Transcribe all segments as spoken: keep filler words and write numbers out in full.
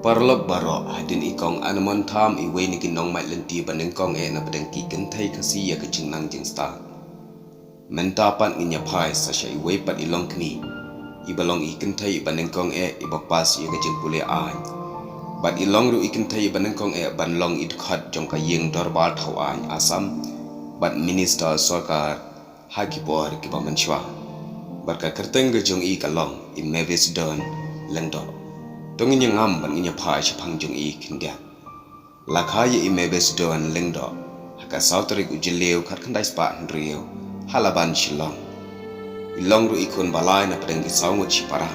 Paralok baroh, hadien i kong Anamon Tham, iwei na ki nongmai lynti ba nyngkong eh na pdeng ki kynthei Khasi ïa ka jingnang jingstad. Mynta pat ngin ïa phai sa sha iwei pat i longkmie, iba long i kynthei iba nyngkong eh iba pass ïa ka jingpule aiñ. Bad i long ruh i kynthei iba nyngkong eh ban long i dkhot jong ka ïing dorbar thaw aiñ Assam bad minister sorkar ha ki por kiba mynshuwa. Bad ka kyrteng ka jong i ka long i Mavis Don Lyngdoh. To ngin ïa ngam bad ngin ïa phai shaphang jong i khyndiat. La kha ïa i Mavis Don Lyngdoh ha ka saw tarik u Jylliew khatkhyndai spah hynriew ha Laban, Shillong. I long ruh i khun ba lai na pdeng ki saw ngut shipara.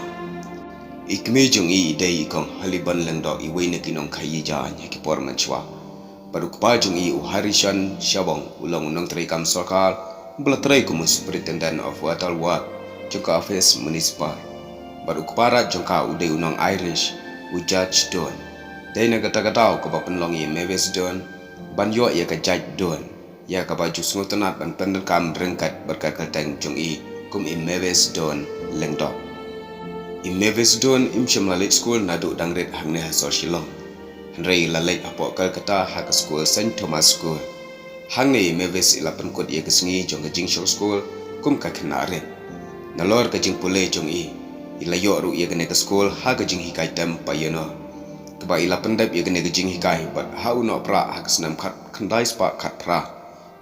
I kmie jong i i dei i kong Halibon Lyngdoh, iwei na ki nongkhaii jaiñ ha ki por mynshuwa. Bad u kpa jong i u Harrison Shabong u long u nongtrei kam sorkar, ba la trei kum u Superintendent of Water Work jong ka office municipal. Bad u kpa rat jong ka u dei u nong Irish, u Judge Don. Dei na kata ka daw kaba pynlong ïa i Mavis Don ban ïoh ïa ka jait Don, ïa kaba ju sngewtynnat ban pyndonkam ryngkat bad ka kyrteng jong i kum i Mavis Don Lyngdoh. I Mavis Don im shym la leit skul naduh dang rit hangne ha sor Shillong. Hynrei i la leit hapoh Kolkata ha ka skul Saint Thomas School. Hangne i Mavis i la pynkut ïa ka sngi jong ka jingshong skul kum ka khynnah rit. Nalor ka jingpule jong i, i la ïoh ruh ïa kane ka skul ha ka jinghikai term pioneer, kaba i la pyndep ïa kane ka jinghikai bad ha u Nohprah ha ka snem khatkhyndai spah khatphra,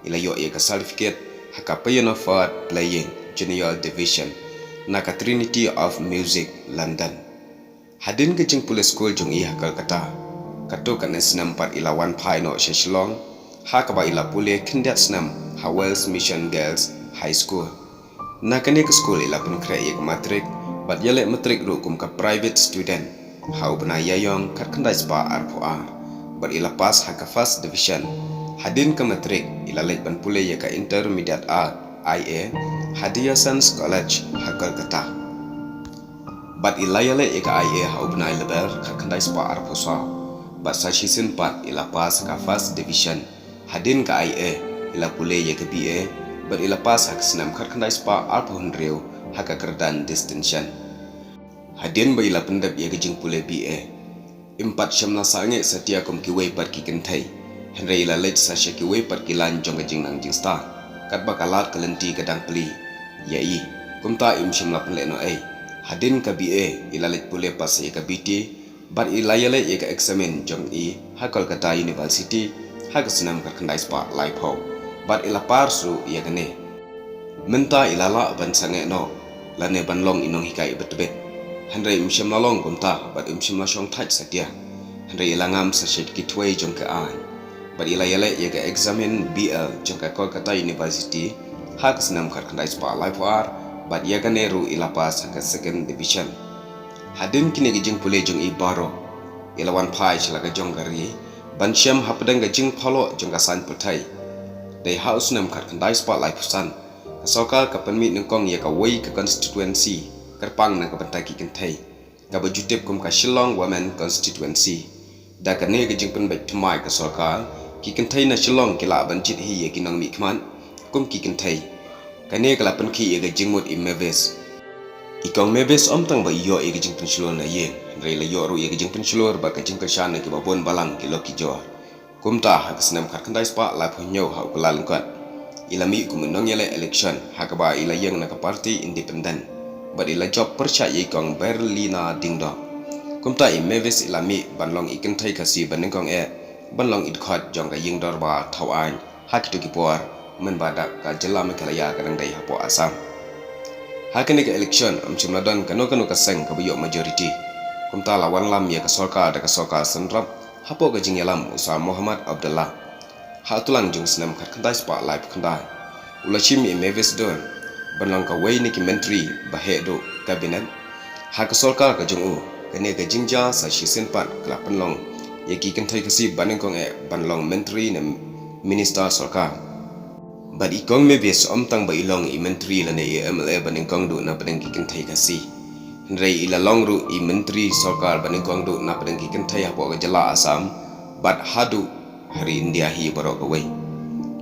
i la ïoh ïa ka certificate ha ka Pioneer Flute Playing Junior Division na ka Trinity of Music, London. Hadien ka jingpule skul jong i ha Kolkata, katto katne snem pat i la wan phai noh sha Shillong, ha kaba i la pule khyndiat snem ha Wells Mission Girls High School. Na kane ka skul i la pynkhreh ïa ka matrik bad ïaleh matrik ruh kum ka private student ha u bnai Ïaïong khatkhyndai spah arphew ar, bad i la pass ha ka first division. Hadien ka matrik i la leit ban pule ïa ka Intermediate Art, I A, ha Diocesan College ha Kolkata. Bad i la ïaleh ïa ka I A ha u bnai Lber khatkhyndai spah arphew saw. Bad sa shisien pat i la pass ka first division. Hadien ka I A i la pule ïa ka B A, bad i la pass ha ka snem khatkhyndai spah arphew hynriew ha ka kyrdan distinction. Hadien ba i la pyndep ïa ka jingpule B A, im pat shym la sangeh satia kum kiwei pat ki kynthei. Hynrei i la leit sa sha kiwei pat ki lain jong ka jingnang jingstad, katba ka lad ka lynti ka dang plie ïa i. Kumta im shym la pynleh noh ei. Hadien ka B A i la leit pule pass ïa ka B T, bad i la ïaleh ïa ka eksamin jong i ha Kolkata University ha ka snem khatkhyndai spah laiphew, bad i la pass ruh ïa kane. Mynta i la lah ban sangeh noh lane ban long i nonghikai iba tbit. Hynrei im shym la long kumta bad im shym la shong thait satia. Hynrei i la ngam sa sha ki thwei jong ka aiñ, bad i la ïaleh ïa ka eksamin B L jong ka Kolkata University ha ka snem khatkhyndai spah laiphew ar, bad ïa kane ruh i la pass ha ka second division. Hadien kine ki jingpule jong i baroh, i la wan phai sha la ka jong ka ri ban shem hapdeng ka jingphalok jong ka saiñ pyrthei. Dei ha u snem khatkhyndai spah laiphew san, ka sorkar ka pynmih nyngkong ïa kawei ka constituency kyrpang na ka bynta ki kynthei, kaba ju tip kum ka Shillong Women Constituency. Da kane ka jingpynbeit thymmai ka sorkar, ki kynthei na Shillong ki lah ban jied hi ïa ki nongmihkhmat kum ki kynthei. Kane ka la pynkhih ïa ka jingmut i Mavis. I kong Mavis ym tang ba i ïoh ïa ka jingpynshlur na ïing, hynrei i la ïoh ruh ïa ka jingpynshlur bad ka jingkyrshan na kiba bun balang ki lok ki jor. Kumta ha ka snem khatkhyndai spah laiphew hynñiew ha u Kyllalyngkot, i la mih kum u nongïaleh election ha kaba i la ïeng na ka party independent, bad i la jop pyrshah ïa i kong Berlina Dingdoh. Kumta i Mavis i la mih ban long i kynthei Khasi ba nyngkong eh ban long i dkhot jong ka ïing dorbar thaw aiñ ha kito ki por, mynba da ka jylla Meghalaya ka dang dei hapoh Assam. Ha kane ka election ym shym la don kano kano ka seng kaba ïoh majority. Kumta la wanlam ïa ka sorkar da ka sorkar synrop hapoh ka jingïalam u Sir Mohammad Abdullah ha u tlang jong u snem khatkhyndai spah laiphew khyndai. U la shim ïa i Mavis Don ban long kawei na ki myntri ba heh duh, cabinet, ha ka sorkar ka jong u. Kane ka jingjia sa shisien pat ka la pynlong ïa ki kynthei Khasi ba nyngkong eh ban long myntri ne minister sorkar. Bad i kong Mavis ym tang ba i long i myntri lane i M L A ba nyngkong duh na pdeng ki kynthei Khasi, hynrei i la long ruh i myntri sorkar ba nyngkong duh na pdeng ki kynthei hapoh ka jylla Assam bad haduh ha ri India hi baroh kawei.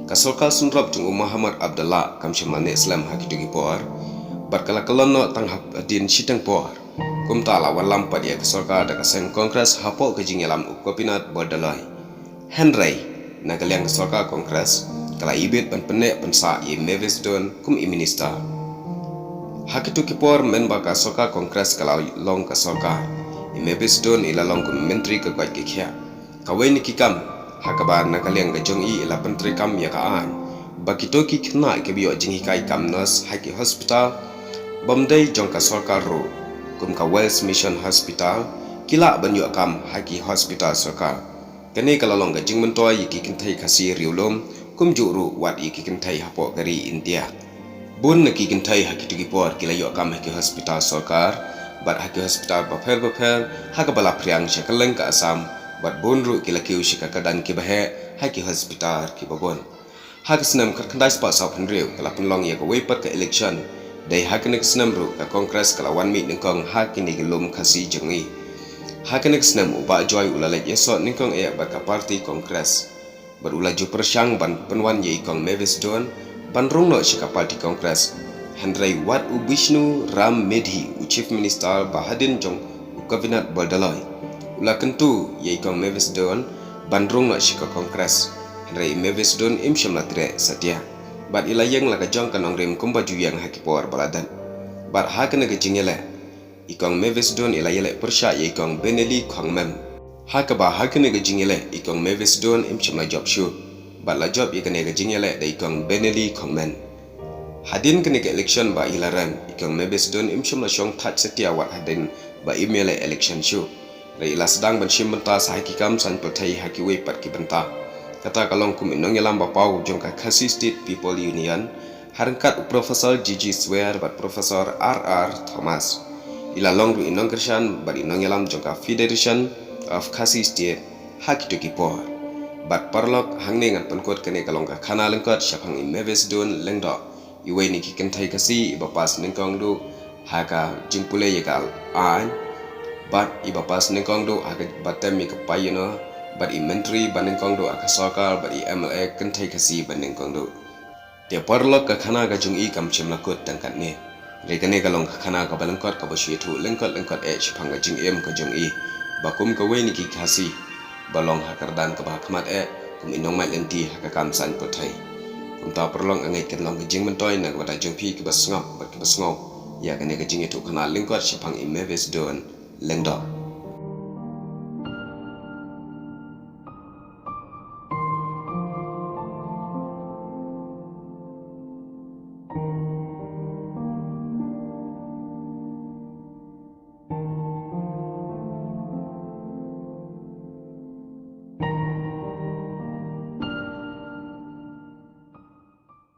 Ka sorkar synrop jong u Mohammad Abdullah kam shym la neh slem ha kito ki por, bad ka la kyllon noh tang hadien shiteng por. Kumta la wanlam pat ïa ka sorkar da ka seng Congress hapoh ka jingïalam u Gopinath Bordoloi. Hynrei na ka liang ka sorkar Congress ka la ibit ban pynneh pynsah ïa i Mavis Don kum i minister. Ha kito ki por mynba ka sorkar Congress ka la long ka sorkar, i Mavis Don i la long kum i myntri ka koit ka khiah. Kawei na ki kam ha kaba na ka liang ka jong i i la pyntreikam ïa ka aiñ ba kito ki khynnah kiba ïoh jinghikai kam nurse ha ki hospital bym dei jong ka sorkar ruh, kum ka Wells Mission Hospital, ki lah ban ïoh kam ha ki hospital sorkar. Kane ka la long ka jingmyntoi ïa ki kynthei Khasi riewlum, kumjuh ruh wat ïa ki kynthei hapoh ka ri India. Bun na ki kynthei ha kito ki por ki la ïoh kam ha ki hospital sorkar bad ha ki hospital bapher bapher ha kaba la phriang sha kylleng ka Assam, bad bun ruh ki la kiew sha ka kyrdan kiba heh ha ki hospital kiba bun. Ha ka snem khatkhyndai spah sawphew hynriew ka la pynlong ïa kawei pat ka election. Dei ha kane ka snem ruh ka Congress ka la wan mih nyngkong ha kine ki lum Khasi jong ngi. Ha kane ka snem u Bah Joy u la leit ïasoh nyngkong eh bad ka party Congress bad u la ju pyrshang ban pynwan ïa i Kong Mavis Don ban rung noh sha ka party Congress. Hynrei wat u Bishnu Ram Medhi, u Chief Minister ba hadien jong u Gopinath Bordoloi, u la kyntu ïa i Kong Mavis Don ban rung noh sha ka Congress. Hynrei i Mavis Don im shym la treh satia bad i la ïeng la ka jong ka nongrim kumba ju ïeng ha ki por ba la dep. Bad ha kane ka jingïaleh i Kong Mavis Don i la ïaleh pyrshah ïa i Kong Benelli Khongmem. Ha kaba ha kane ka jingïaleh i Kong Mavis Don im shym la jop shuh bad la jop ïa kane ka jingïaleh da i Kong Benelli Khongmem. Hadien kane ka election ba i la rem, i Kong Mavis Don im shym la shong thait satia wat hadien ba im ïaleh election shuh. Hynrei i la sdang ban shim bynta sa ha ki kam saiñ pyrthei ha kiwei pat ki bynta. Kata ka long kum i nongïalam ba paw jong ka Khasi State People Union, ha ryngkat u Professor G G Swear bad Professor R R Thomas. I la long ruh i nongkyrshan bad i nongïalam jong ka Federation of Khasi State ha kito ki por. Bad paralok, hangne ngan pynkut kane ka long ka khana lyngkot shaphang i Mavis Don Lyngdoh, iwei na ki kynthei Khasi iba pass nyngkong duh ha ka jingpule ïa ka aiñ bad iba pass nyngkong duh ha kaba tem ïa ka payano bad i myntri ba nyngkong duh ha ka sorkar bad i M L A kynthei Khasi ba nyngkong duh. Te paralok, ka khana ka jong i kam shym la kut tang katne. Hynrei kane ka long ka khana kaba lyngkot kaba shu ïathuh lyngkot lyngkot eh shaphang ka jingim ka jong i ba kum kawei na ki Khasi ba long ha ka kyrdan kaba ha khmat eh kum i nongmait lynti ha ka kam saiñ pyrthei. Kumta paralok, nga ngeit kan long ka jingmyntoi na ka bynta jong phi kiba sngap bad kiba sngew ïa kane ka jingïathuh khana lyngkot shaphang i Mavis Don Lyngdoh.